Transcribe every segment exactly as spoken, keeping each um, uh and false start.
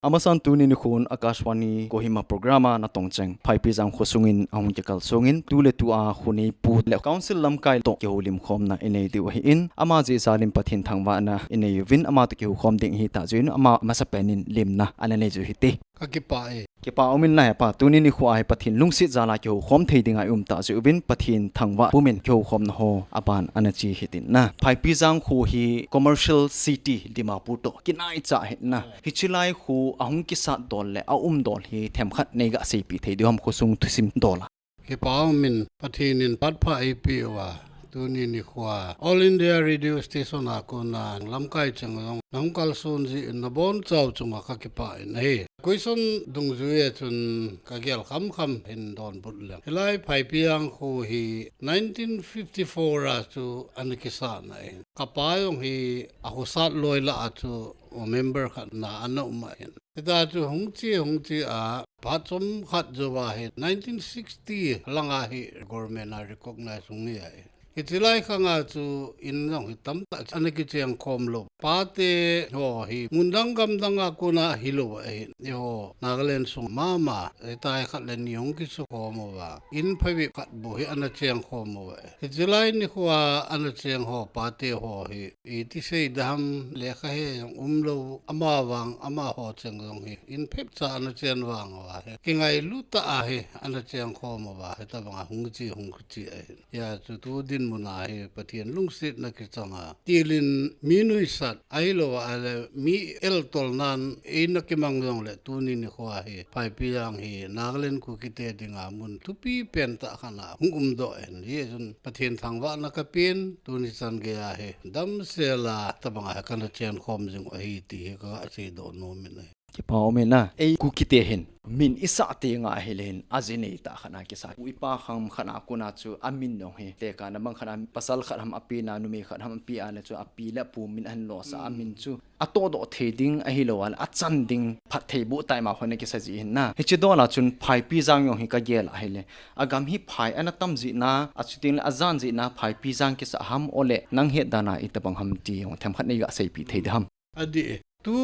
Amasan tuni nikhon Akashvani Kohima program a natong cheng Phaipijang khosungin ahung kikal songin tuletua khoneipu le council lamkai toh kihoulim khomna inei diu ahin, ama jeh jalin Pathen thangvahna inei uvin, ama toh kihoukhom ding hitah jeh in ama masapen in limna ana nei jiu hite. Kakipah e. Kipa umin na hepa, tuni nikho a hi Pathen lungset jal a kihoukhom thei dinga i um tah jeh uvin Pathen thangvah pumin kihoukhomna ho aban ana che hitin na. Phaipijang kho hi commercial city Dimapur toh kinaicha ahin na. Hiche lai kho ahung kisat dol le aum dol hi themkhat neiga seipeh thei diu ham, khosung thusim dol a? Kipa umin, Pathen in phat pha eipeh uva, tuni nikho a All India Radio Station a kona lamkai cheng jong nahung kalson jeh in nabonchau chunga kakipah in ahi. Question dungjui a chun kagel khamkham hin donbut leng. Hilai Phaipijang kho hi nineteen fifty-four a chu ana kisat na ahin. Kapa jong hi akhosat loi lah a chu member khat na ana um ahin. Hita chu hung che, hung che a, phat chomkhat jouva hi nineteen sixty langa hi government a recognize hung hi ahi. Hiche lai khanga chu in jong hi tamtah ana kicheng khom lou. Pate ho hi mundang gamdang a kona hilou ahi. Eiho Nagaland sung mama, hitia hi khat le ni hung kisukhom uva, in phabep khat bou hi ana cheng khom uva. Hiche lai nikho a ana cheng ho, pate ho hi iti sei ding ham, lekha he jong umlou, amavang amaho cheng jong hi in phepcha ana chen vang uva hi kingailu tah a hi ana cheng khom uva, hitobanga hung che, hung che ahi. Hia chu tu dinmun a hi Pathen lungsetna kichang a, tilin mi nuisat ahilouva le mi eltolnan eina kimang jongle tuni nikho a hi Phaipijang hi Nagaland Kukite dinga mun thupi pentah khat a hung umdoh ahin. Hijeh chun Pathen thangvahna kapen, tuni chan geiya hi damsel a tobanga hi kana chenkhom jing u ahi ti hi kaga seidoh nom in ahi. Kipa umin na, ei Kukite hin min isah tenga ahile hin aji neitah khat a kisa. U ipa kham khat a kona chu amin jong hi tekahna bang khat a pasal khat ham ape na, numei khat ham ape a le chu api le apu min ahin losah a, amin chu atohdoh thei ding ahilouleh achan ding phattheiboh taima hon akisa ji hin na. Hiche dol a chun Phaipijang jong hi kagel a ahile, agam hi phai ana tam jeh na, achuteng le ajan jeh na Phaipijang kisah ham, ole nang het dan a itobang ham ti jong themkhat neiga seipeh thei ding ham? Adih e. Tu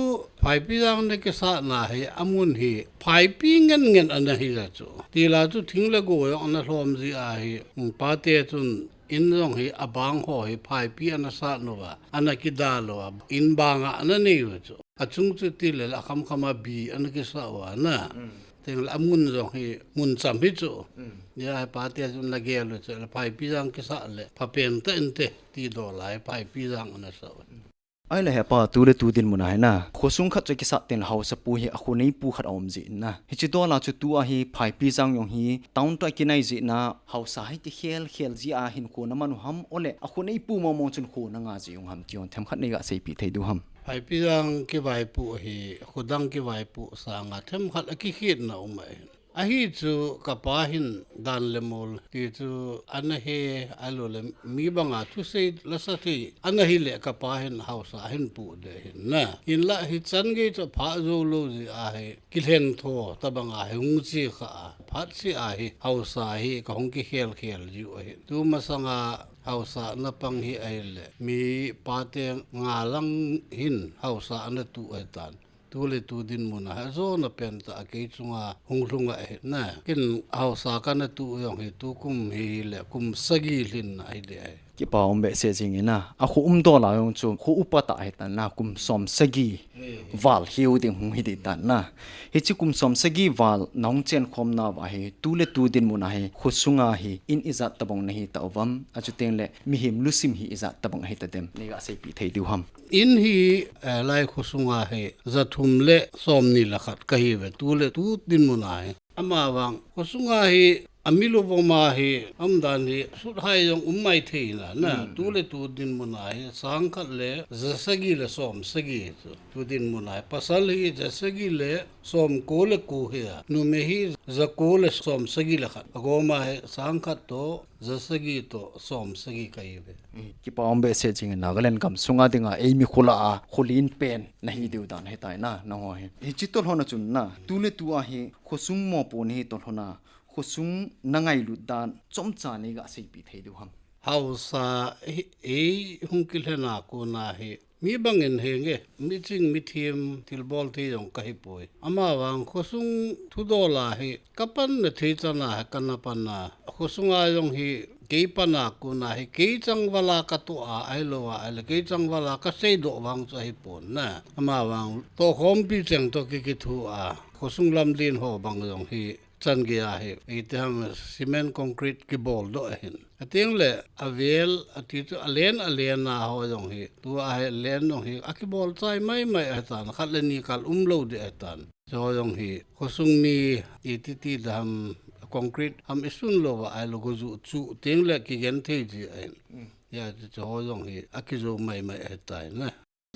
Phaipijang nakisahna hi amun hi phaipi ngen ngen ana hi a chu. Tila chu thing le go jong ana lhom jeh a hi, um, pate chun in jong hi abang ho hi phaipi ana sat uva, ana kidal uva, in banga ana nei u chu. Achung chu tile la khamkham a bi ana kisah uva na. Teng le amun jong hi mun cham hi chu. Hia hi pate chun nagel u chu, la Phaipijang kisah le phapen tah inte ti dol a hi Phaipijang ana sah u. Ahile hepa, tu le tu dinmun a hi na, khosung khat chu kisah teng le haosapu hi akhoneipu khat aum jeh in na. Hiche dol a chu tua hi Phaipijang jong hi town toh akinai jeh na, haosa hi kikhel khel jeh a hin kho naman u ham, ole akhoneipu mong mong chun kho nanga ji u ham ti jong themkhat neiga seipeh thei diu ham? Phaipijang kivaipoh hi khodang kivaipoh sanga themkhat akikhetna um ahi. Ahi chu kapa hin dan le mol ti chu ana he, ahilouleh mi banga thusei lasa thei ana hile kapa hin haosa ahin poh ding ahin na. Hinlah hichan gei chu aphah jou lou jeh a hi kilhen tho tobanga hi hung che kha a, phat seh a hi haosa hi kahung kikhel khel jiu ahi. Tumasanga haosa napang hi ahile mi pate nga lang hin haosa ana tuh ahitan. Tu le tu dinmun a hi ajona pentah a kei chunga hung lhung ahi na. Ken haosa kana tuh jong hi tukum hi le kum sagi lhin ahi ding ahi. Kipa um behseh jing in na. Akho umdol a jong chu kho upa tah ahitan na, kum som sagi val hiu ding hung hi ding tan na. Hiche kum som sagi val nahung chenkhom nauva hi tu le tu dinmun a hi khosunga hi in ijat tobang nahi tauvam, achuteng le mihem lusim hi ijat tobang ahi tadem, neiga seipeh thei diu ham? In hi, eh, lai khosunga hi jathum le somni le khat kahiuve, tu le tu dinmun a hi. Amavang khosunga hi amilou voma hi umdan hi suthai jong um maithei na, na. Tu le tu dinmun a hi sangkhat le jasagi le somsagi chu. Tu dinmun a hi pasal hi jasagi le somko le ko hi a, numei hi jako le somsagi le khat. Agoma hi sangkhat toh jasagi toh somsagi kahiuve. Kipa um behseh jing in, Nagaland gamsunga dinga eimi kholah a kholen pen nahi diu dan ahitai na, nangho hi. Hiche toh lhon a chun na, tu le tu a hi khosung mopo nahi toh lhon a, khosung nangailut dan chomcha neiga seipeh thei diu ham? Haosa hi, ei hung kilhen a kona hi Mi bangin henge, mi ching mi thim thilbol thei jong ka hi poi. Ama vang khosung thudol a hi ka panna thei chan a hi ka na pan a. Khosung a jong hi kei pan a kon a hi kei chang val a ka toh a, ahilou a, ahile kei chang val a ka seidoh vang chu ahi pon na. Ama vang tohkhompi cheng toh ki kithu a, khosung lamlen ho bang jong hi chan gei a hi, iti ham cement concrete kibol doh ahin. Ateng le, avel, ati chu alen, alen a ho jong hi, tu a hi alen jong hi, akibol chai mai mai ahitan, khat le ni kal umlou ding ahitan. Chu ho jong hi, khosung mi, iti ti dam, concrete ham isun lou va, ahilou goju chu, teng le kigen thei ji ahin. Mm. Ya, chu ho jong hi, akijou mai mai ahitai na.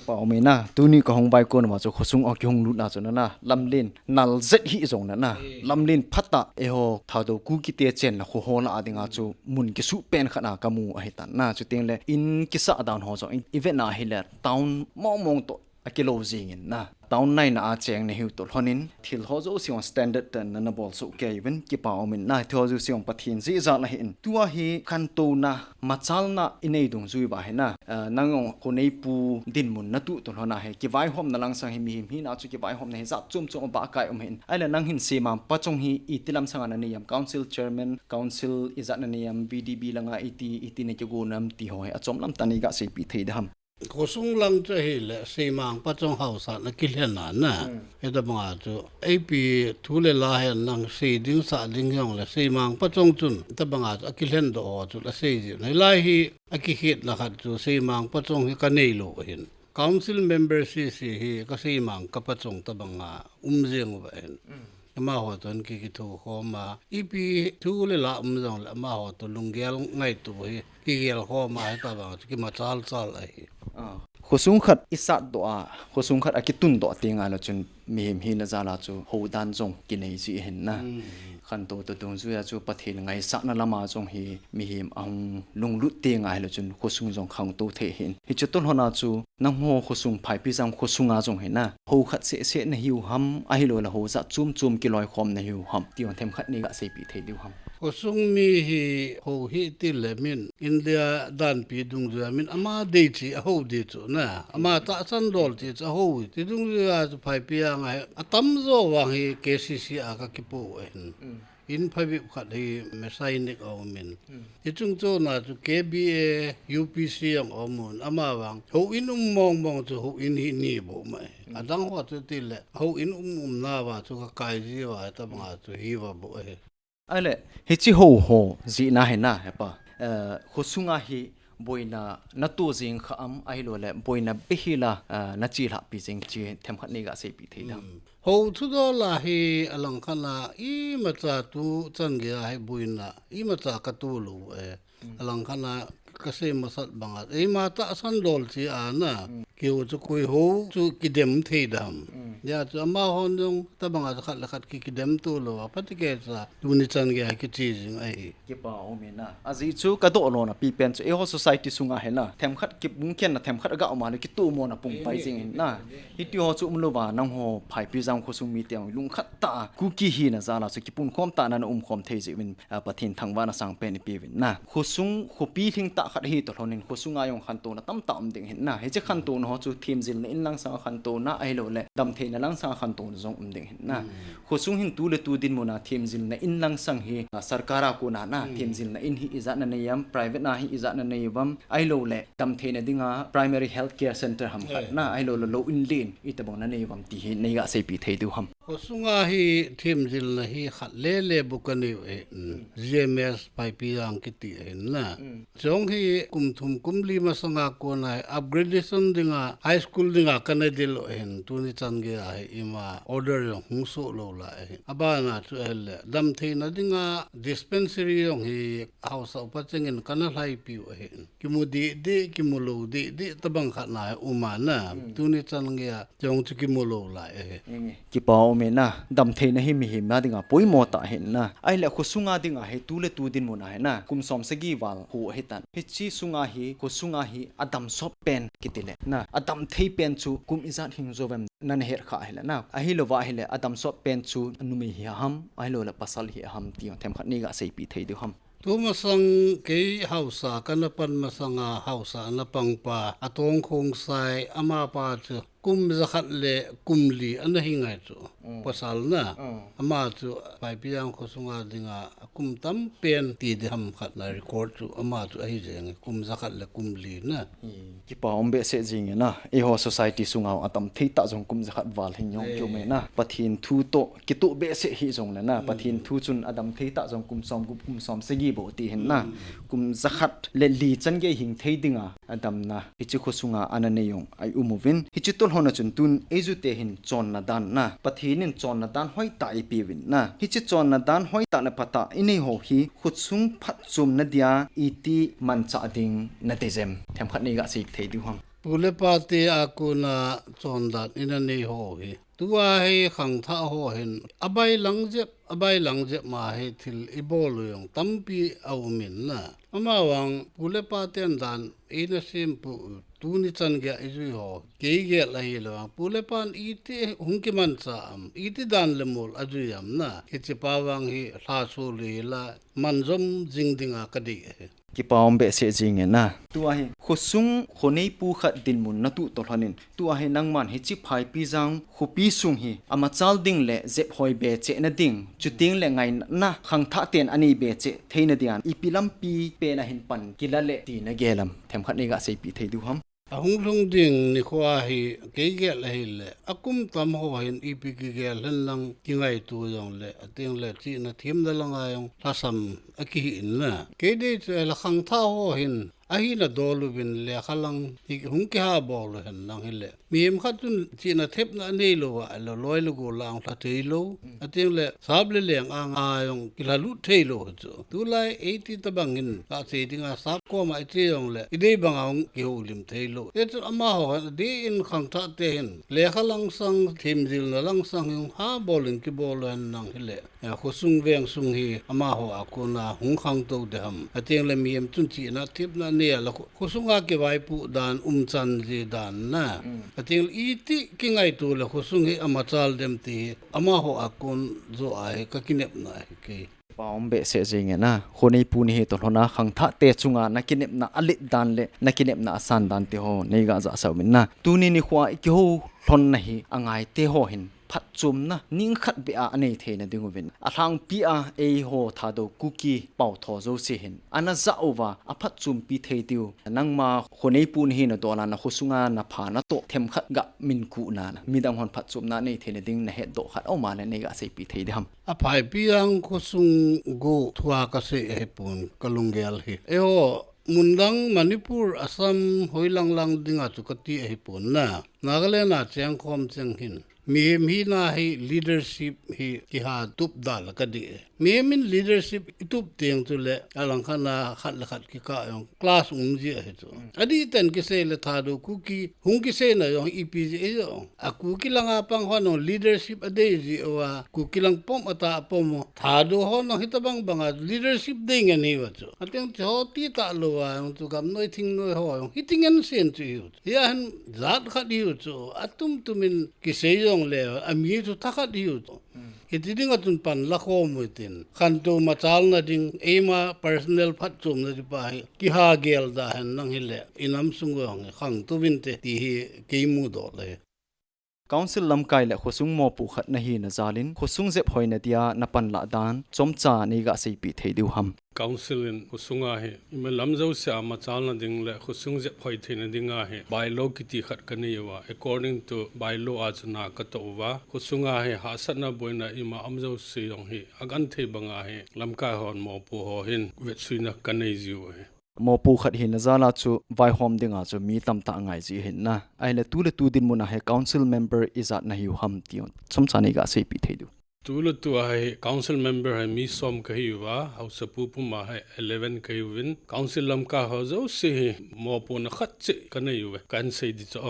Pa um e na, tuni ka hung vai kon uva chu khosung a kihung lut na chu na na, lamlen, nal zet hi jong na na, lamlen phat a, eiho, Thadou Kuki te chenna kho ho lah a dinga chu mun kisuh pen khat na ka mu ahitan na, chuteng le, in kisah dan ho jong, i, i vet na hile, town mong mong toh, akilou jing in na. Town naina a cheng na hiu toh lhon in, thil ho jouse jong standard tah in na na bol soh kei uvin, kipa um in na, thil ho jouse jong Pathen jeh jal ahin. Tua hi khantouna, machalna i nei dungjui uva hi na, eh, nang jong khoneipu dinmun na tuh toh lhon a hi, kivaihomna lang sang hi mihem hina chu kivaihomna hi jat chom chom abah kai um ahin. Ahile nang hin Seimang Pachong hi iti lam sanga na nei em, council chairman, council ijat na nei em, V D B langa iti, iti na kigon em ti ho hi achom lam tah in nei ga seipeh thei ding ham. Khosung lang chu ahile, Seimang Pachong haosa na kilhen a na. Hmm. Hitabang a chu, ipi thu le la hen lang sei ding sah ding jong le, Seimang Pachong chun, hitabang a chu akilhen doh ho chu asei ji. Hilai hi, akikhetna khat chu, Seimang Pachong hi ka nei lou ahin. Council member sese hi, ka Seimang ka Pachong tabang a um jeng uva ahin. Hmm. Amaho toh ki, kithokhom a, ipi thu le la um jong le, amaho toh lunggel ngaito hi, kigel khom a, hitabang chu kimachal chal ahi. Ah. Khosung khat i sat doh a, khosung khat a kitun doh teng a le chun mihem hina jal a chu houdan jong kinei ji ahin na. Mm. Khantou toh dungjui a chu Pathen ngaisahna lam a jong hi mihem ahung lunglut teng a hile chun khosung jong khangtou thei ahin. Hiche toh lhon a chu Nangho khosung Phaipijang khosung a jong hi na, hou khat seh seh na hiu ham, ahilou le hou jat chom chom kiloikhom na hiu ham, ti jong themkhat nei ga seipeh thei diu ham. Khosung mi hi hou hi ti le min, India danpi dungjui a min ama dei chi a hou di chu na, ama tahsan dol chi chu a hou ti dungjui a chu Phaipijang a hi, atamjo vang hi K C C a ka kipo ahin. Mm. In phabep khat hi Messianic a um in. Hmm. Hiche chung chon a chu K B A, U P C jong a um un. Ama vang, houin um mong mong chu houin hi ni bou mai. Hmm. Adang ho chu ti le, houin um um na uva chu ka kai ji uva, tabang a chu hi uva bou ahi. Ahile, hiche hou ho jeh na hi na, hepa. Eh, khosung a hi boina na to jing kha am, ahilou le, boina beh hi la, eh, na chelhah pi jing chi themkhat nei ga seipeh thei dam. Hmm. Hou thudol a hi alangkhat a imacha tu chan gei a hi boina imacha ka to lou e. Mm. Alangkhat a ka sei masat bang a eima tahsan dol chi a na. Mm. Kihou chu koi hou chu kidem thei dam. Mm. Hijeh chu amahon jong tabang a khat le khat ki, kidem to lou a phatecha tuni chan gei a kiche jing ahi. Kipa um e na. Ajeh chu ka doh lona pipen chu eiho society sunga hi na, themkhat kibung khen na, themkhat aga um a le kitomona pung pai jing in na. Hiti ho chu umlou va, nangho Phaipijang khosung mite jong lungkhat tah a, Kuki hina jal a chu kipunkhom tah a na umkhom thei jeh uvin, a, Pathen thangvahna sangpen ipeuvin na. Khosung khopi lhingtah khat hi toh lhon in khosung a jong khantouna tamtah um ding ahin na. Hiche khantouna ho chu themjilna in lang sanga khantouna ahilou le, damtheina lang sanga khantouna jong um ding ahin na. Hmm. Khosung hin tu le tu dinmun a themjilna in lang sang hi, a, sarkar a kona na, hmm, themjilna in hi ijat na nei am, private na hi ijat na nei uvam, ahilou le, damtheina dinga primary health care center ham khat, eh, na, ahilou le, lou in len, itabang na nei uvam ti hi nei ga seipeh thei diu ham. Khosung a hi themjilna hi khat le le bou ka nei u e, hmm, G M S Phaipijang kiti ahin na. Hmm. Chong hi kum thum kum li masanga kona hi upgradation dinga, high school dinga kana del u ahin, tuni chan gei a hi ima order jong hung soh lou lai ahin. Abana chu ahile, damtheina dinga dispensary jong hi haosa upa chengin kana lhaipi u ahin. Kimu deh deh, kimu lou deh deh, tabang khat na hi um a na, hmm, tuni chan gei a, chong chu kimu lou lai ahi. Enge. Kipa um e na, damtheina hi mihem na dinga poimo tah ahin na. Ahile khosung a dinga hi tu le tu dinmun a hi na, kum som sagi val khu ahitan. Hiche sunga hi, khosung a hi, adamsot pen kiti le na, adamthei pen chu kum ijat hing jou vem na na het kha ahile na. Ahilou va ahile, adamsot pen chu numei hi ham, ahilou le pasal hi ham ti jong themkhat nei ga seipeh thei diu ham. Tumasang kei haosa kana pan masanga haosa ana pangpa Atongkhongsai amapa chu kum jakhat le kum li ana hi ngai chu. Pasal na. Ama chu Phaipijang khosunga dinga kum tampen ti diham khat na record chu ama chu ahi jeng kum jakhat le kum li na. Kipa um behseh jing e na. Eiho society sunga atam thei ta jong kum jakhat val hin jong kium e na. Pathen thu to kitoh behseh hi jong le na. Pathen thu chun adam thei ta jong kum som gup kum som sagi bou ti hin na. Kum jakhat le li chan gei hing thei dinga adamna hiche khosunga ana nei jong ahi um uvin. Hiche tolhona chun tun eijute hin chonna dan na. Pathen in chonna dan hoitah eipeuvin na. Hiche chonna dan hoitah le phatah inei ho hi khosung phatchomna dia iti manchah ding nate jem. Themkhat nei gasei thei diu ham. Pu le pate a kona chondan ina nei ho hi. Tua hi khangthah ho hin abailang jep, abailang jep ma hi thil ibol u jong tampi aum in na. Amavang pu le paten dan eina sempu tuni chan geiya ijui ho. Kei gel ahilou vang pu le pan iti hung kimanchah am, iti dan le mol ajui am na. Hiche pa vang hi lhaso le la manjom jing dinga kadei ahi. Kipa um behseh jing e na. Tua hi khosung khoneipu khat dinmun natu tolhon in. Tua hi nangman hiche Phaipijang khopi sung hi amachal ding le jephoi becheh na ding. Chuteng le ngaina khangthah ten anei becheh theina dia ipi lampi pen a hin pan kila le ti nagel am. Themkhat nei gaseipi thei diu ham. Ahung lhung ding nikho hi kei gel ahile, akum tam ho hin ipi kigel hen lang kingaito jong le, ateng le chihna themna langa jong lhasam akihi in na. Kei dei chu la khangthah ho hin, ahina dol uvin lekha lang hi hung kiha bol u hen lang hile. Mihem khat chun chihna themna anei lou a, lo loi le gol lang lha thei lou. Ateng le sap le leng anga jong kilha lut thei lou chu. Tulai eiti tabang in kasei dinga sap koma iche jong le idei banga hung kihoulim thei lou. Hichun amaho hin adeh in khangthah te hin lekha langsang, themjilna langsang hung ha bol in kibol u hen lang hile. Khosung vengsung hi amaho a kona hung khangtou ding ham. Ateng le mihem chun chihna themna anei a la kho, khosunga kivaipoh dan umchan ji dan na. Ateng le iti kingaito le khosung hi amachal dem ti hi amaho a kon joh a hi kakinepna ahi kei. Kipa um behseh jing e na. Khoneipu nahi tolhon a khangthah te chunga nakinepna alet dan le nakinepna asan dan te ho nei gajah sah uvin na. Tuni nikho a ikihou lhonna hi angai te ho hin phatchomna ningkhat beh a anei theina ding uvin. Alhangpi a eiho Thadou Kuki paotho jouse hin ana jah uva aphatchompi thei diu. Nangma khoneipu nahi nadol a na khosunga napha natoh themkhat ga min kuh na na. Midang hon phatchomna nei theina ding nahetdoh khat aum a le nei gaseipi thei ding ham. A Phaipijang khosung go thua kasei ahipon kalunggel hi. Eiho mun dang Manipur, Assam, hoilang lang dinga chu kati ahipon na. Nagaland a chengkhom cheng hin. Mihem hina hi leadership hi kiha tup da la kadei. Mihem in leadership itup teng chule alangkhat na khat le khat kikah jong clash um ji ahi chu. Adih ten kisei le Thadou Kuki hung kiseina jong ipi ji ahi jong. A Kuki langa pang hon jong leadership adei ji uva, Kuki lang pom ata apom u. Thadou hon jong hitabang banga leadership dei ngen hiuva chu. Ateng chu hoti talou a jong chu gamnoi thingnoi ho jong hiti ngen sen chu hiu. Hia hin jat khat hiu chu, atum tumin kisei jongle, ami chu thakhat hiu chu. Hiti dinga chun pan la khom u hitin. Khantou machalna ding, eima personal phatchomna ding pa hi, kiha gel da hen lang hile, inam sung u jong hi khangtou vinte, ti hi kei mudoh le. Council lamkai le khosung mopo khat nahina jal in, khosung jep hoina dia napan lah dan, chomcha nei gaseipi thei diu ham. Council in khosunga hi, ima lam jousea machalna ding le khosung jep hoi theina dinga hi, bylaw kiti khat kanei uva, according to bylaw a chu na katoh uva, khosunga hi hahsatna boina ima um jouse jong hi, agenthei banga hi, lamkai hon mopo ho hin vetsuina kanei jiu ahi. Mopo khat hina jal a chu vaihom dinga chu mi tamtah ngai ji ahin na. Ahile tu le tu dinmun a hi council member ijat nahiu ham ti chomcha nei gaseipi thei diu. Tu le tu a hi council member hi mi som kahiuva, haosapu puma hi eleven kahiuvin, council lamkai ho jouse hi mopona khat cheh kanei uve, kahin sei ding chu.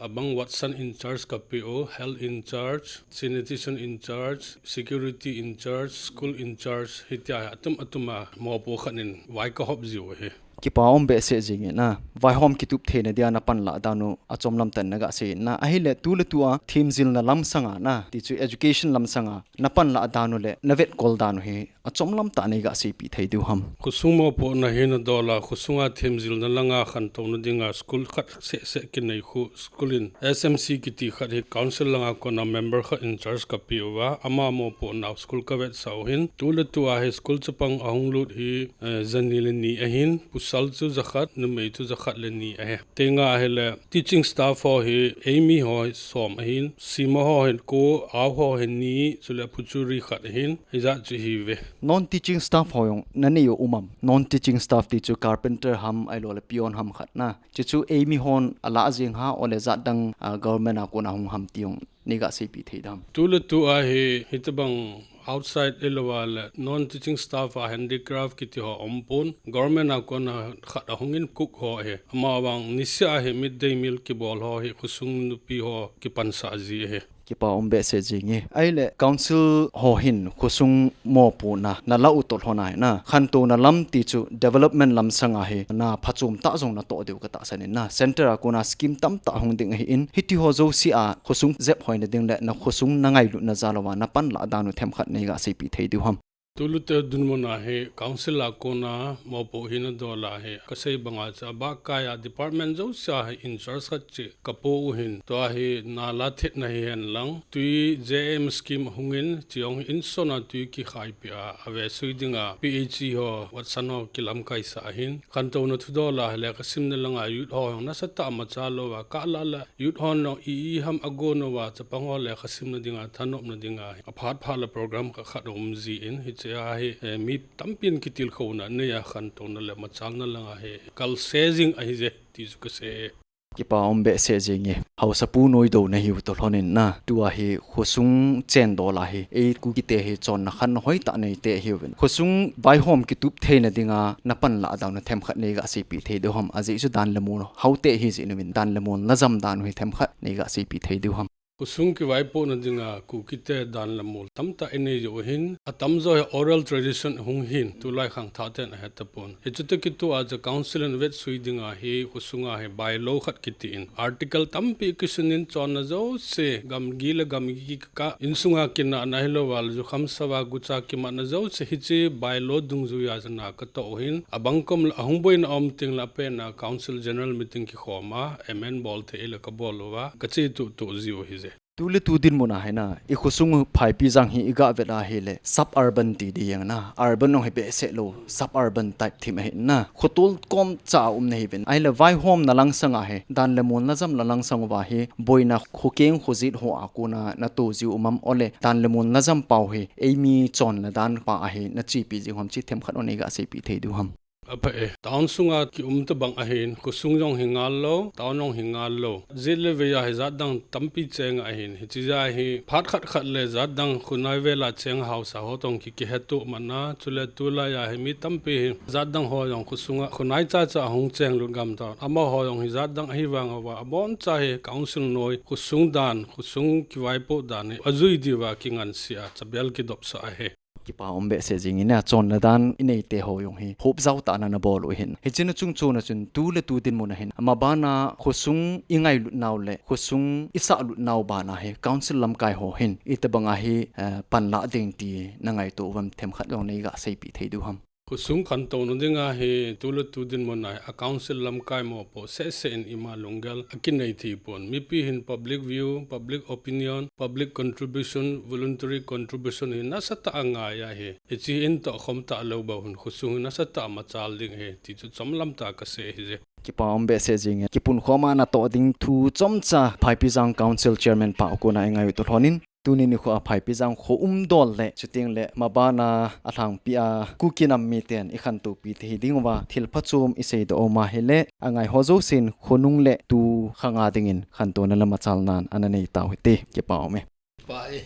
Abang Watson in charge kapeh u, health in charge, sanitation in charge, security in charge, school in charge, hitia hi atum atum a mopo khat in vai kahop jiu ahi. Kipa um behseh jingin na. Vaihom kitup theina dia na panlah dan u achom lam tah in na gasei in na. Ahile tu le tu a themjilna lam sanga na. Ti chu education lam sanga na panlah dan u le na vetkol dan u hi achom lam tah nei gaseipeh thei diu ham? Khosung mopohna hi na dol a, khosunga themjilna langa khantouna dinga school khat seh seh kinei khu school in S M C kiti khat hi council langa kona member khat in charge kapeh uva, ama mopohna school kavetsah u hin, tu le tu a hi school chapang ahung lut hi, eh, jani le ni ahin, pasal chu jakhat, numei chu jakhat le ni ahi. Tenga ahile teaching staff ho hi eimi ho hi som ahin, sema ho hi ko, ao ho hi ni, chule puchuri khat ahin, hijat chu hive. Non teaching staff ho jong na nei u um am? Non teaching staff ti chu carpenter ham, ahilou le peon ham khat na. Chuchu eimi hon alah jing ham, ole jat dang, ah, government a kona hung ham ti jong nei gaseipeh thei dam? Tu le tu a hi, hitobang outside ahilou le non teaching staff a handicraft kiti ho umpon, government a kona khat ahung in cook ho hi. Amavang niseh a hi midday meal kibol ho hi khosung nupi ho kipansah ji ahi. Kipa um behseh jinge. Ahile council ho hin khosung mopohna na la u toh lhon a hi na, khantouna lam ti chu development lam sanga hi na phachom tah jong na toh diu katahsan in na. Centre a kona scheme tamtah hung ding ahin, hiti ho jouse a khosung jep hoina ding le na khosung na ngailutna jal uva na panlah dan u themkhat nei gaseipeh thei diu ham? Tu le tu dinmun a hi council a kona mopoh hi na dol a hi kasei banga chu abahkai a department jouse a hi in charge khat cheh kapoh u hin, tua hi nala thetna hihen lang, tui J M scheme ahung in, chi jong hi insung a tui kikhaipeh a, avesui dinga P H C ho, Watson ho kilamkaisah ahin, khantouna thudol a hile kasimna langa youth ho jong nasatah a machal louva, kalah le youth hon jong i, i ham agon uva, chapang ho le kasimna dinga, thanopna dinga, aphat phat le program khat khat um jin, hiche a hi, eh, mi tampin kitilkhouna nei a khantouna le machalna langa hi kalse jing ahi je, ti chu kasei e. Kipa um behseh jinge. Haosapu noidou na hiu toh lhon in na. Tua hi khosung chen dol a hi, ei Kukite hi chonna khanna hoitah neite hiuvin. Khosung vaihom kitup theina dinga na panlah dan u themkhat nei gaseipeh thei diu ham? Ajeh chu dan le mol hao te hi jeh uvin, dan le mol na jam dan u hi themkhat nei gaseipeh thei diu ham? Khosung kivaipohna dinga Kukite dan le mol tamtah inei u hin, atamjo hi oral tradition hung hin, tulai khangthah ten ahetapon. Hichu toh kitoh a chu council in vetsui dinga hi, khosunga hi bylaw khat kiti in, article tampi kisunin chonna jouse, gamgi le gamgi kikah, insunga kinahna ahilou le jukham sava gucha kimatna jouse hiche bylaw dungjuia chu na katoh u hin, abang kom le ahung boina um teng le apen a council general meeting kikhom a, amend bol thei le kabol uva, kache tuh tuh jiu hi je. Tu le tu dinmun a hi na, i khosung Phaipijang hi i gavet a hile, suburban ti ding na, urban jong hi behseh lou, suburban type thim ahi na, khotol komcha a um na hiuvin. Ahile vaihomna lang sanga hi, dan le mol na jamna lang sang uva hi, boina khokeng khojet ho a kona na toh jiu um am, ole, dan le mol na jam pau hi, eimi chonna dan pa a hi, na chepi jing ham, hiche themkhat u nei gaseipeh thei diu ham? Apha e, town sunga kium tobang ahin, khosung jong hi ngal lou, town jong hi ngal lou. Jet le vei a hi jat dang tampi cheng ahin, hiche jeh a hi phat khat khat le jat dang khonai vel a cheng haosa ho toh ki, kihettoh man a, chule tulai a hi mi tampi hi jat dang ho jong khosunga, khonai cha cha hung cheng lut gam tan. Amaho jong hi jat dang ahivang uva, aboncha hi council noi, khosung dan, khosung kivaipoh dan hi ajui diuva kingansea, chabel kidopsah ahi. Kipa um behseh jingin, achonna dan inei te ho jong hi hop jao tah a na bol u hin. Hiche na chungchon a chun tu le tu dinmun a hin, ama bana khosung i ngailut nau le khosung i sahlut nau bana hi council lamkai ho hin itobang a hi, eh, panlah ding ti na ngaito uvam, themkhat jong nei gaseipeh thei diu ham? Khosung khantouna dinga hi tu le tu dinmun a hi a council lamkai mopoh seh seh in ima lunggel akinei thei pon. Mipi hin public view, public opinion, public contribution, voluntary contribution hi nasatah a ngai ahi. Hiche in tohkhom talou bou hin khosung hi nasatah a machal ding ahi, ti chu chomlam tah a kasei ahi je. Kipa um behseh jingin, kipunkhom a natoh ding thu chomcha Phaipijang Council Chairman pa a kona i ngailut u lhonin, tuni nikho a Phaipijang kho umdol le, chuteng le ama bana alhangpi a Kuki nam miten i khantopi thei ding uva, thil phachom i seidoh u ahile, angai ho jousen khonung le tu khanga dingin khantouna le machalnan ana nei tau hite. Kipa um e. Pa e.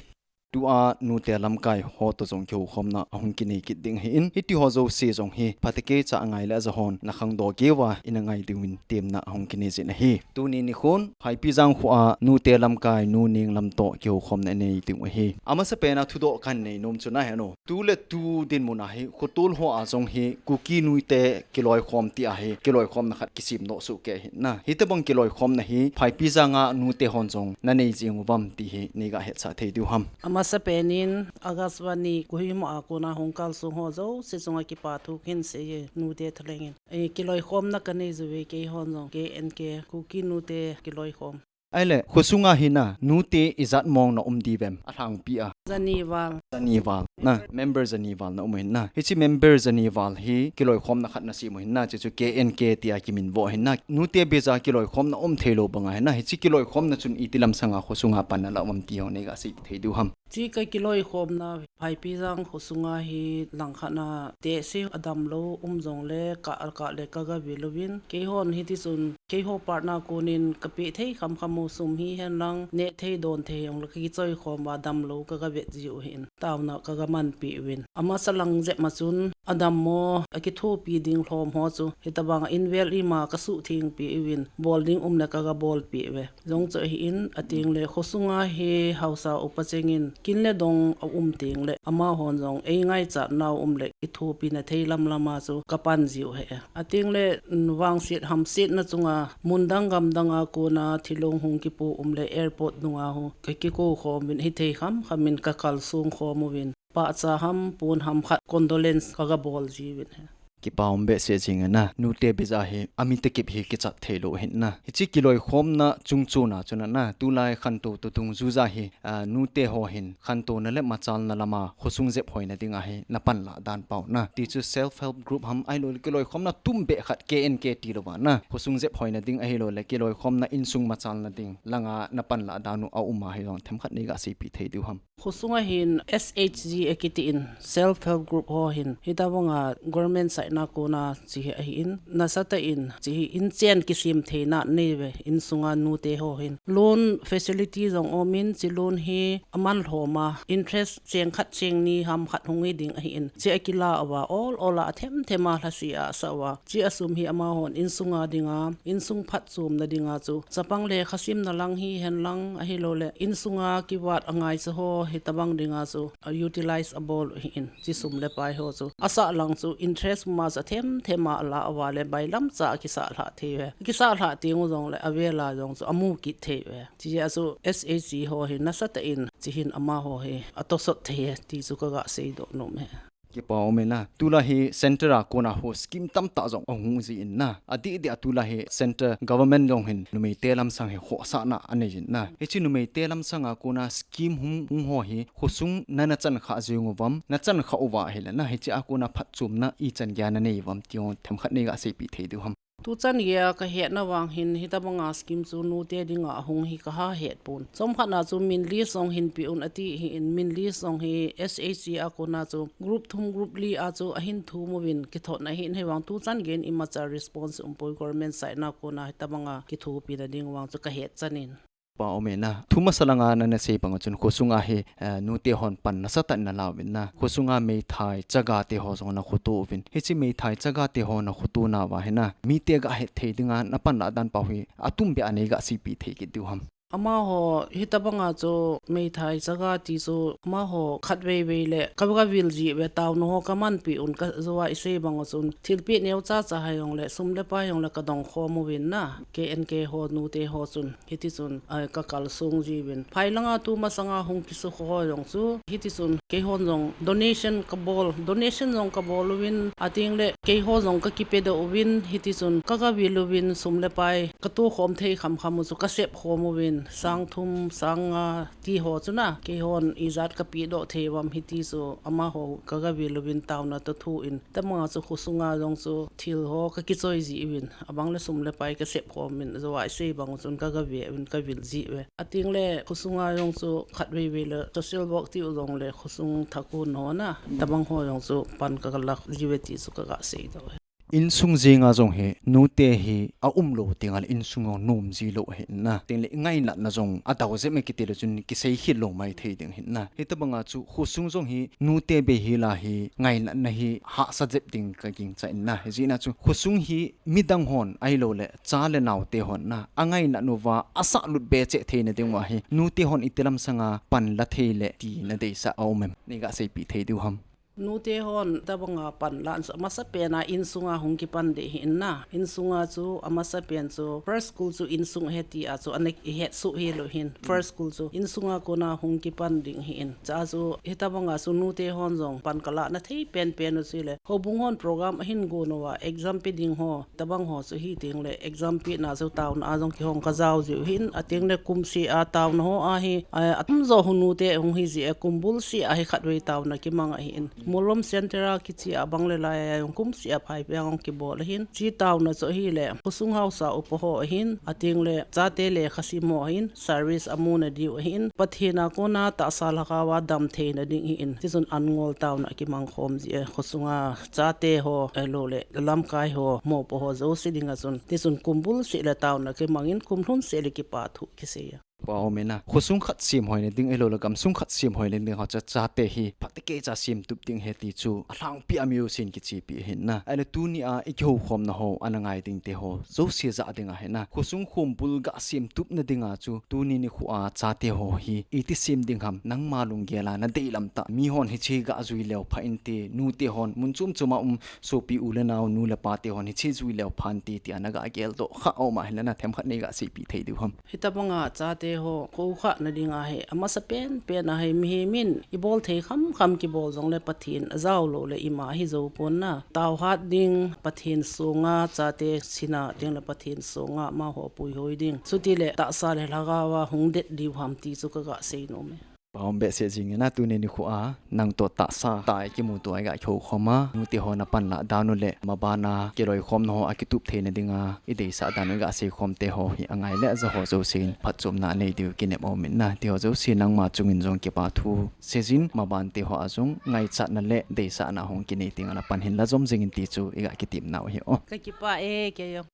tua nute lamkai ho to jong kihoukhomna ahung kinei kit ding ahin, hiti ho jouse jong hi phatecha angai le aja hon nakhangdoh keuva ina ngai diuvin temna ahung kinei jin ahi. Tuni nikhon Phaipijang khoa nute lamkai Nu Nenglam to kihoukhomna anei diu ahi. Amasapen a thudoh kahin nei nom chu nahe no, tu le tu dinmun a hi khotol hoa jong hi Kuki nute kiloikhom ti ahi, kiloikhomna khat kisemdoh soh kei ahin na. Hitobang kiloikhomna hi Phaipijang a nute hon jong nanei jing uvam ti hi neiga hetsah thei diu ham? Amasapen in Akashvani Kohima a kona hung kalsong ho jouse chunga kipathu kahin seiye, nute thalheng in. Eh, kiloikhomna kanei jiuve keihon jong, K N K, Kuki nute kiloikhom. Ahile, khosunga hi na, nute ijat mong na um diuvem, alhangpi a? Jani val. Jani val. Na, member jani val na um ahin na. Hiche member jani val hi kiloikhomna khat nasem u ahin na, hiche chu K N K tia kiminvo ahin na. Nute beija kiloikhomna um theilou banga ahin na. Hiche kiloikhomna chun iti lamsanga khosunga pan nalah uvam ti ho neiga seipeh thei diu ham? Hiche ka kiloikhomna Phaipijang khosunga hi langkhat na tehse adamlou um jongle ka, ka le kaga vil uvin. Keihon hitichun keiho part na konin kapeh thei khamkham u sum hihen lang, neh thei don thei jongle kakichoikhom uva damlou kaga vet jiu ahin. Taona kaga manpi uvin. Amasa lang jep ma chun adammo akithopi ding lhom ho chu hitobang a invel ima kasuhthengpi uvin, bol ding um le kaga bolpi uve. Jong chu ahin, atengle khosunga hi haosa upa chengin kin le dong aum tengle amahon jong eingaichat nau um le kithopina thei lamlam a chu kapan jiu ahi. Atengle, mm, vangset hamsetna chunga mundang gamdang a kona thilong hung kipo um le airport dunga hu kakikou khom uvin, hithei khamkham in kakalsong khom uvin, pahcha ham pon ham khat condolence kaga bol jiuvin ahi. Kipa um behseh jing e na, nute beija hi, ami tekip hi kichat theilou ahin na. Hiche kiloikhomna chungchon a chun na, tulai khantou toh dungjuija hi, a, nute ho hin, khantouna le machalna lama, khosung jep hoina dinga hi, napan lah dan pau na. Ti chu self help group ham ahiloule kiloikhomna tumbeh khat K N K tilouva na. Khosung jep hoina ding ahiloule kiloikhomna insung machalna ding langa napan lah dan u aum a hijong themkhat neiga seipeh thei diu ham? Khosunga hin S H G akitin, self help group ho hin, hitobanga government side na kona hiche hi ahin, nasatah in, hiche hi inchen kisem theina aneiuve, insunga nute ho hin. Loan facility jong umin, hiche loan hi aman lhom a, interest cheng khat cheng ni ham khat hung hi ding ahin, hiche akila uva, ol ol a athemthem a lhase a asah uva, hiche asum hi amahon insunga dinga, insung phatchomna dinga chu, chapang le khasimna lang hihen lang, ahiloule insunga kivat angaicha ho hitobang dinga chu, a utilize abol u ahin, hiche sum le pai ho chu. Asah lang chu interest ma chu athemthem a ala uva le bailamcha akisah lhah thei uve. Akisah lhah teng u jongle avel a jong chu amu kit thei uve. Hiche a chu S H G ho hi nasatah in, hiche hin amaho hi atosot thei e, ti chu kaga seidoh nom e. Kipa um e na. Tulai hi center a kona ho scheme tamtah jong ahung jin na. Adeh deh a tulai hi center government jong hin numeite lamsang hi khohsahna anei jin na. Hiche numeite lamsanga kona scheme hung, hung ho hi khosung nana chan kha jing uvam, nachan kha uva ahile na, hiche a kona phatchomna ichan geiya nanei uvam ti ho themkhat neiga seipeh thei diu ham? Tuchan geiya kahetna vang hin hitobanga scheme chu nute dinga ahung hi kaha het pon. Chomkhat na chu min list jong hinpeh un ati ahin, min list jong hi S H G a kona chu group thum group li a chu ahin thum uvin kithotna ahin, hivang tuchan geiyin imacha response umpoi government side na kona hitobanga kithopina ding vang chu kahet chan in. Pa um e na. Thu masa langa nana sei banga chun khosunga hi, eh, nute hon pan nasatah in nala uvin na. Khosunga meithai chaga te ho jong nakhoto uvin. Hiche meithai chaga te ho nakhotona uva hi na, mite gahet thei dinga napan lah dan pau hi atumbeh a neiga seipeh thei kit diu ham? Amaho hitobanga chu meithai chaga ti chu amaho khatvei vei le kaga vil jiuve, taona ho kamanpi un, kajou a isei bang u chun thilpeh neocha cha hijongle sum le pai jongle kadong khom uvin na, K N K ho nute ho chun. Hitichun, ai, kakalsong jiuvin. Phai langa tu masanga hung kisukho jong chu, hitichun, keihon jong donation kabol, donation jong kabol uvin, atengle, keiho jong kakipedoh uvin, hitichun, kaga vil uvin, sum le pai, katokhom thei khamkham u chu, kasep khom uvin, sang thum, sang nga, ti ho chu na, keihon ijat kapedoh thei uvam hiti chu, amaho kaga vil uvin, taona toh thu in, tama chu khosunga jong chu, thil ho kakichoi jiuvin. Abang le sum le pai kasep khom in, ajou a isei bang u chun kaga ve uvin kavil jiuve. Atengle khosunga jong chu khatvei vei le social work tiu jongle khosung thakon ho na, tabang ho jong chu pan kaga lah jiuve ti chu kaga seidoh uve. Insung jenga jong hi nute hi aumlou tengle insung jong nom jilou ahi na. Tengle ngainatna jong adau jep e kiti le chun kisei khel lou mai thei ding ahi na. Hitobanga chu khosung jong hi nute bei hila hi ngainatna hi hahsa jep ding kagingcha in na. Hijeh a chu khosung hi midang hon ahilouleh cha le naote hon na angainat uva asahlut be cheh theina diuva hi nute hon itilam sanga panla thei le tina deisah aum em? Neiga seipeh thei diu ham? Nute hon tobanga panla chu amasapen a insunga hung kipan ding ahi na. Insunga chu amasapen chu first school chu insung ahi tia chu ana ihetsoh hilou hin. First school chu insunga kona hung kipan ding ahi. Chua chu hitobanga chu nute hon jong pan kalahna thei penpen u chule houbung hon program ahin gon uva exam pe ding ho tobang ho chu hi tengle exam pena chu taona a jong kihong kajao jiu hin, atengle kumseh a taona ho ahi, atamjo hi nute hung hi jeh a kumbul seh a hi khatvei taona kimang ahin. Molom Center a kiche a bang le lai a jong kumseh a Phaipijang jong kibol ahin. Hiche taona chu ahile khosung haosa upa ho ahin, atengle chate lekhasim ho ahin, service amuna diu ahin, Pathen a kona tahsa lhagao a damtheina ding ahin. Tichun an ngol taona kimang khom jeh a khosunga chate ho ahilouleh lamkai ho mopo ho jouse dinga chun tichun kumbul seh le taona kimangin kumlhun seh le kipathu kisei a. Pha um e na. Khosung khat semhoina ding ahilouleh gamsung khat semhoina ding ho chu chate hi phatecha semtup ding ahi ti chu alhangpi a mi jousen kichepi ahi na. Ahile tunia ikihoukhomna ho ana ngai ding te ho jouse jah ding ahi na. Khosung khombul ga semtupna dinga chu tuni nikho a chate ho hi iti sem ding ham, nangma lunggel a nadei lam tah mihon hiche ga jui leu pha inte, nute hon mun chom chom a um sopi u le nao nu le pa te hon hiche jui leu pha inte tia naga geldoh kha aum ahile na themkhat neiga seipeh thei diu ham? Hitobanga chate ho koukhahna dinga hi amasapen pen a hi mihem in ibol thei khamkham kibol jongle Pathen ajao lou le ima hi jou pon na. Taohat ding, Pathen songa chate sina tengle Pathen songa amaho puihoi ding, chutile tahsa le lhagao a hung det diu ham ti chu kaga seinom e. Pha um behseh jing e na. Tuni nikho a nangtoh tahsa tah a ikimuto a iga kihoukhom a, nute ho napanlah dan u le mabana kiloikhomna ho akitup theina dinga ideisah dan u iga seikhom te ho hi angai le aja ho jousen phatchomna anei diu kinep aum in na. Tiho jouse nangma chungin jong kipathu seijin, maban te ho a jong ngaichatna le deisahna hung kinei tenga napan hin la jom jingin ti chu iga kitepnau ahi o. Kakipah e kei jong.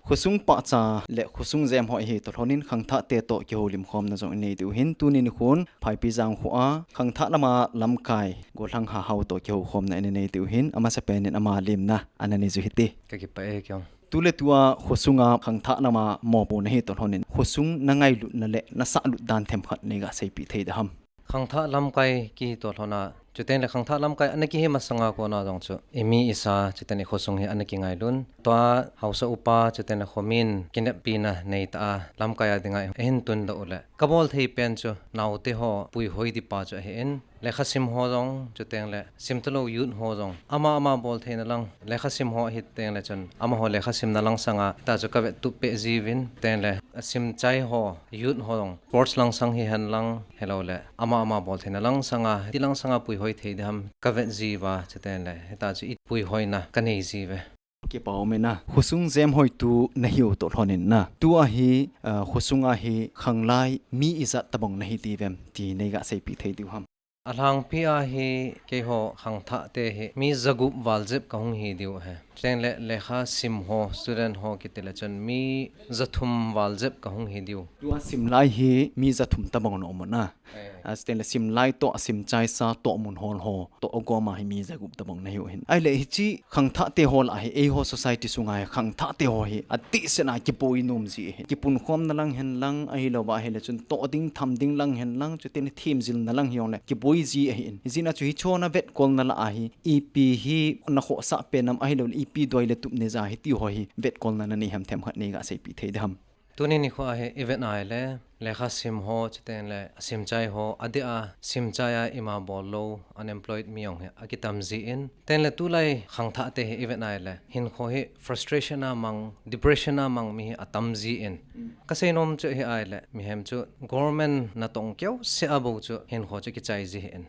Khosung pahcha le khosung jemhoi hi toh lhonin khangthahte toh kihoulimkhomna jong inei diu hin, tuni nikhon Phaipijang kho a khangthah lama lamkai Golhang Hahao toh kihoukhomna inei diu hin, amasapen in ama lemna ana nei jiu hite. Kakipah e kei jong. Tuletua khosunga khangthah lama mopo nahi toh lhonin khosung nangailutna le nasahlut dan themkhat neiga seipeh thei ding ham? Khangthah lamkai kihi toh lhona, chutengle khangthah lamkai ana kihi masanga kona jong chu imi isa, chutengle khosung hi ana kingailun. Tua haosa upa chutengle khomin kineppina neitah a lamkai a dinga eihin tundoh u le kabol thei pen chu naote ho puihoi ding pa chu ahin, lekhasim ho jong chutengle simtalou youth ho jong ama ama bol theina lang, lekhasim ho ahi tengle chun amaho lekhasimna lang sanga hita chu kavettup peh jiuvin, tengle simchai ho youth ho jong sports lang sang hihen lang, ahiloule ama ama bol theina lang sanga, hiti lang sanga puihoi thei ding ham kavet jiuva, chutengle hita chu ipuihoina kanei jiuve. Kipa um e na. Khosung jemhoitu nahiu toh lhonin na, tua hi, ah, khosunga hi khanglai mi ijat tobang nahi tiuvem ti neiga seipeh thei diu ham? Alhangpi a hi keiho khangthahte hi mi jagup val jep kahung hi diu ahi. Chutengle lekhasim ho, student ho kitile chun mi jathum val jep kahung hi diu. Tua simlai hi mi jathum tobang naum u na. Chutengle simlai toh, simchaisa toh, munhol ho toh agoma hi mi jagup tobang nahiu hin. Ahile hiche khangthahte ho lah hi eiho society sunga hi khangthahte ho hi atihsetna kiboi nom ji ahi. Kipunkhomna lang hen lang, ahilouva ahile chun toh ding tham ding lang hen lang, chutengle themjilna lang hijongle kiboi ji ahin. Hijeh a chu hichea navetkolna lah a hi ipi hi nakhohsah pen ham, ahiloule ipi doi le tup neija hitiho hi vetkolna nanei ham themkhat neiga seipeh thei ding ham? Tuni nikho a hi ivet a ahile lekhasim ho, chutengle simchai ho, adeh a simchai a ima bol lou unemployed mi jong hi akitam jin, chutengle tulai khangthahte hi ivet a ahile hinkho hi frustration a mang, depression a mang mi hi atam jin. Kaseinom chu hi ahile mihem chu government natong keuseh a bou chu hinkho chu kichai ji ahin.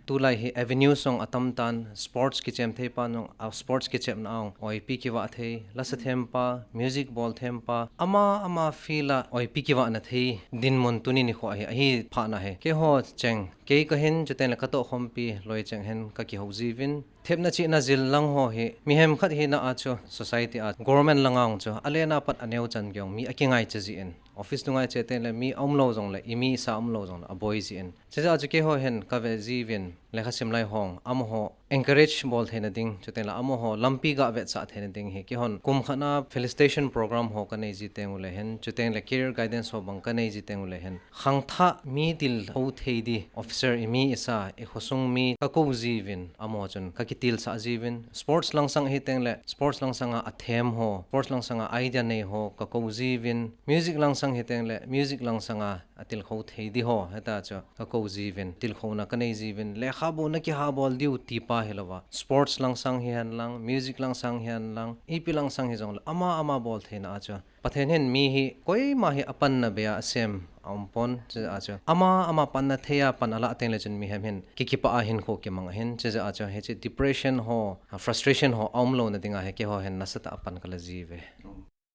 Tulai hi avenue jong atam tan, sports kichem thei pa jong, a sports kichepna a jong oipi kivah thei, lasa thempa, music bol thempa, ama ama field a oipi kivahna thei dinmun tuni nikho hi, ahi phat na hi. Keiho cheng, kei kahin, chuteng le katoh khompi loi cheng hin kakihou jiuvin. Thepna chihna jil lang ho hi, mihem khat hina a chu, society a, government langa chu, alen a pat aneo chan keiho mi akingaicha jin. Office dunga che teng le mi aumlou jongle, imi sa umlou jongle, aboi jin. Chujeh a chu keiho hin kave jiuvin, lekha sim lai hon, amaho encourage bol theina ding, chuteng le amaho lampi gavetsah theina ding hi, keihon kum khat na felicitation program ho kanei ji teng ule hin, chuteng le career guidance ho bang kanei ji teng ule hin, khangthah mi tilkhou thei di, officer imi isa, ikhosung mi kakou jiuvin, amaho chun kakitilsah jiuvin, sports langsang hi teng le, sports langsang a athem ho, sports langsang a idea nei ho kakou jiuvin, music langsang hi teng le, music langsang a atilkhou thei di ho, hita chu kakou jiuvin, tilkhouna kanei jiuvin, lekhabu nakihah bol diu ti pa hilouva. Sports langsang hihen lang, music langsang hihen lang, ipi langsang hijongle, ama ama bol theina a chu. Pathen hin mi hi, koima hi apanna bei a asem, aumpon, chujeh a chu. Ama ama panna thei a pan alah teng le chun mihem hin, kikipah a hinkho kimang ahin, chujeh a chu, hiche depression ho, frustration ho, aumlouna dinga hi keiho hin nasatah a pan kala jiuve.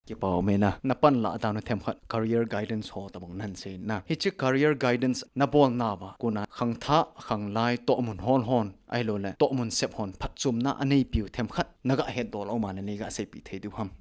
Kipa ume na, napan lah dan u themkhat career guidance ho tabang nahin sei na. Hiche career guidance nabol nauva, kona khangthah, khanglai, tohmun hol hon, ahilouleh, tohmun sep hon, phatchomna aneipiu themkhat, naga hetdoh lou ma nanei ga seipeh thei diu ham.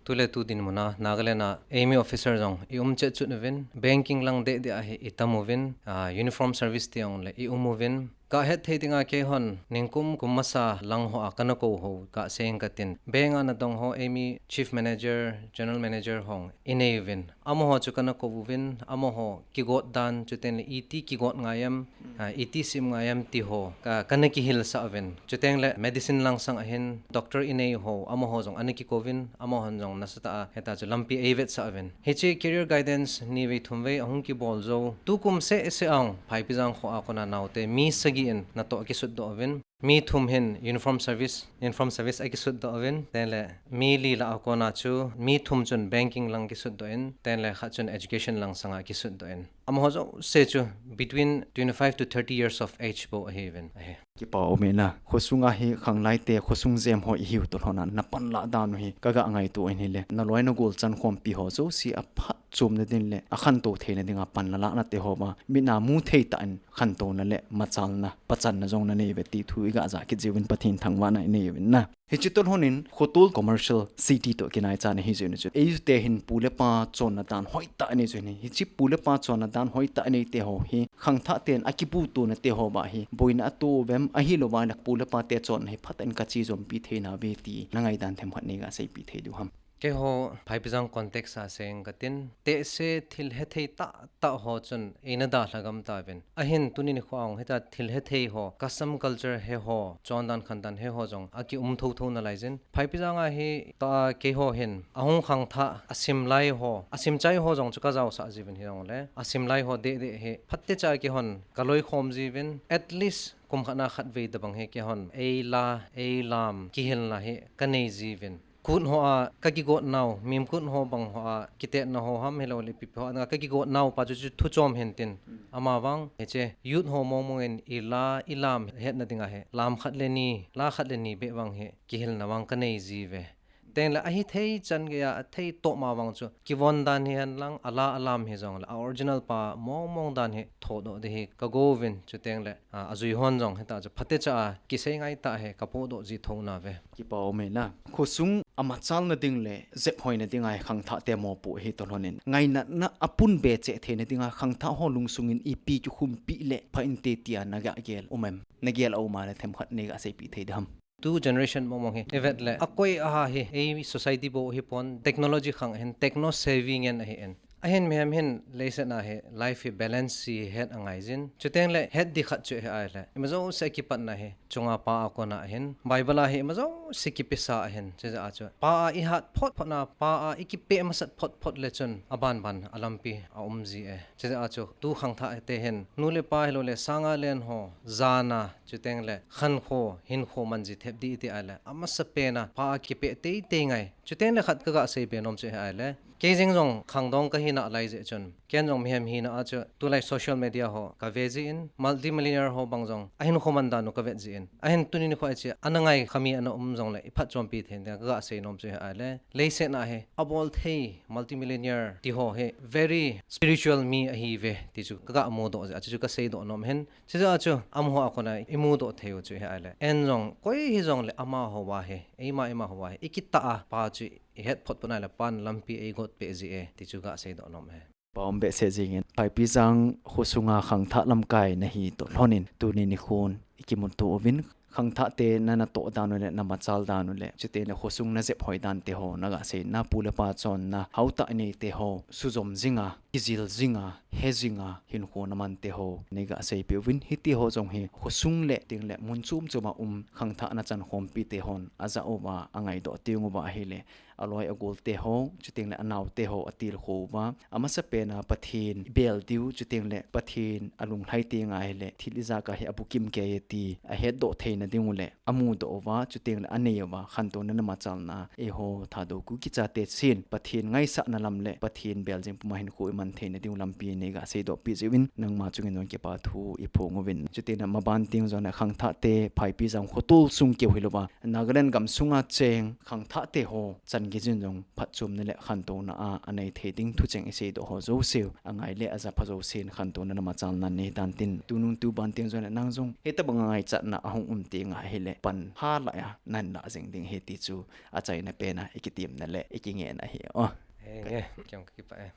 Tule tu dinmun a, Nagaland a, eimi officer jong, i um chet chut uvin, banking lang deh deh a hi i tam uvin, ah, uniform service ti jongle i um uvin, Kahet thei dinga keihon, ningkum kum masa lang hoa kana kou ho, kasei inge katin. Bank a nadong ho, eimi Chief Manager, General Manager hon, inei uvin. Amaho chu kana kou uvin, amaho kigot dan, chuteng le iti kigot ngai em, ah, iti sim ngai em ti ho, ka, kana kihilsah uvin. Chuteng le medicine langsang ahin, doctor inei ho, amaho jong ana kikou uvin, amahon jong nasatah a, hita chu lampi eivetsah uvin. Hiche career guidance nivei thumvei ahung kibol jou. Tukum seh seh a jong, Phaipijang kho a kona naote, mi sagi in natoh kisutdoh uvin. Mi thum hin uniform service, uniform service akisutdoh uvin. Tengle mi li lah a kona chu, mi thum chun banking lang kisutdoh in. Tengle khat chun education langsang a kisutdoh in. Amaho jouse chu between twenty-five to thirty years of age bou ahiuvin ahi. Kipa ume na, khosung a hi khanglai te, khosung jem ho ihiu toh lhon a, napan lah dan u hi, kaga ngaito in ahile, naloi nagol chan khompi ho jouse aphatchomna din le, akhantou theina dinga pan nalah nate ho ba, mit a mu thei tah in khantouna le machalna, pachanna jong nanei uve ti thu iga ja kit jiuvin Pathen thangvahna inei uvin na. Hiche toh lhon in, Khotol Commercial City toh kinai chan ahi jeh in chu. Eite hin pu le pa chonna dan hoitah anei jeh in. Hiche pu le pa chonna dan hoitah anei te ho hi, khangthah ten akiputo nate ho ba hi, boina ato uvem, ahilouva le pu le pa te chonna hi phatah in kache jompi theina uve ti, nangai dan themkhat neiga seipeh thei diu ham. Keiho Phaipijang context a sei inge katin, tehse thil hethei tah tah ho chun eina dalha gam tauvin. Ahin tuni nikho a jong hita thil hethei ho, custom culture he ho, chondan khandan he ho jong akium thotho nalai jin. Phaipijang a hitah a keiho hin, ahung khangthah, asim lai ho, asim chai ho jong chu kajaosah jiuvin hijongle, asim lai ho deh deh hi, phatecha a keihon, kaloikhom jiuvin, at least, kum khat na khatvei tobang hi keihon, eila, eilam, kihilna hi, kanei jiuvin. Kut hoa kakigot nau, mim kut ho bang hoa kitetna ho ham hilou le ipi ipi hoa kakigot nau pa chu chu thuchom hintin. Amavang, hiche youth ho mong mong in ila, ilam hetna dinga hi, lam khat le ni, la khat le ni beh vang hi, kihilna vang kanei jiuve. Tengle ahithei chan geiya, athei toh ma vang chu, kivon dan hihen lang, ala alam hijongle, a original pa mong mong dan hi, thodoh ding hi, kagouvin, chutengle, a, ajui hon jong, hita chu, phatecha a, kisei ngai tah hi, kapohdoh ji thou nauve. Kipa ume na. Khosung amachalna ding le jephoina dinga hi khangthah te mopoh hi toh lhon in. Ngainatna apun be cheh theina dinga khangthah ho lungsung in ipi kikhumpi le pha inte tia nagel um em. Nagel a um a le themkhat neiga seipeh thei ding ham. Tu generation mong mong hi. Ivet le akoi aha hi. Ei society bou hi pon technology khang hin techno savvy ngen ahi in. Ahin mihem hin leiset a hi life hi balance hi het angai jin. Chutengle het di khat chu hi ahile. Ima jouse kipatna hi. Chunga pa a kona ahin. Bible a hi ima jouse kipesa ahin. Chujeh a chu. Pa a ihat phot phot na, pa a ikipeh masat phot phot le chun. Aban ban alampi aum ji e. Chujeh a chu. Tu khangthah te hin. Nu le pa hilou le sanga len ho. Jana. Chutengle khankho, hinkho man ji thep di iti ahile. Amasapen a pa a kipeh teitei ngai. Chutengle khat kaga seibe nom chu hi ahile. Kei jeng jong khangdong kahi nalai jeh chun. Ken jong mihem hina a chu tulai social media ho kave jin, multimillionaire ho bang jong ahinkho man dan u kavet jin, ahin tuni nikho a chu ana ngai khami ana um jongle iphatchompi thei ding kaga seinom chu hi ahile, leiset a hi abol thei multimillionaire ti ho hi very spiritual mi ahiuve ti chu kaga mudoh jeh a chu kaseidoh nom ahin. Chujeh a chu amaho a kona imudoh thei u chu hi ahile, en jong koi hijongle amaho a hi, eima eimaho a hi ikitah a pa chu ihet phot pon ahile pan lampi eigot peh ji e ti chu kaseidoh nom ahi. Pau behseh jingin, Phaipijang khosunga khangthah lamkai nahi toh lhonin tuni nikhon ikimuto uvin, khangthah te na natoh dan u le namachal dan u le, chuteng le khosung najep hoi dan te ho naga sei, na pu le pa chonna haotah nei te ho sujom jinga, kijil jinga, he jinga hinkho naman te ho neiga seipeh uvin, hiti ho jong hi khosung le teng le mun chom chom a um khangthah na chankhompi te hon ajah uva angaidoh teng uva ahile, aloi agol te ho, chuteng le anao te ho atilkhou uva, amasapen a Pathen ibel diu, chuteng le Pathen alunglhai teng ahile thil ijat a hi abukim kei e ti ahetdoh theina ding u le amudoh uva, chuteng le anei uva khantouna namachalna, eiho Thadou Kuki chate chun Pathen ngaisahna lam le Pathen bel jing puma hinkho iman theina ding u lampi neiga seidohpi jeh uvin nangma chungin jong kipa thu iphong uvin, chuteng le maban teng jongle khangthah te Phaipijang khotol sung keu hilouva Nagaland gamsunga cheng khangthah te ho chan gei jin jong phatchomna le khantouna a anei thei ding thucheng iseidoh ho jouse angai le ajapha jousen khantouna namachalna nei tan tin, tunung tuban teng jongle nang jong hitobang a ngaichatna ahung um teng ahile pan halai a nahin lah jing ding ahi ti chu achaina pen a ikitemna le ikingehna ahi o. Henge, kiang kakipah e.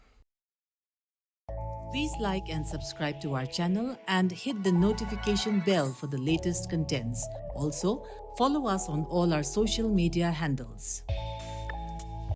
Please like and subscribe to our channel and hit the notification bell for the latest contents. Also, follow us on all our social media handles.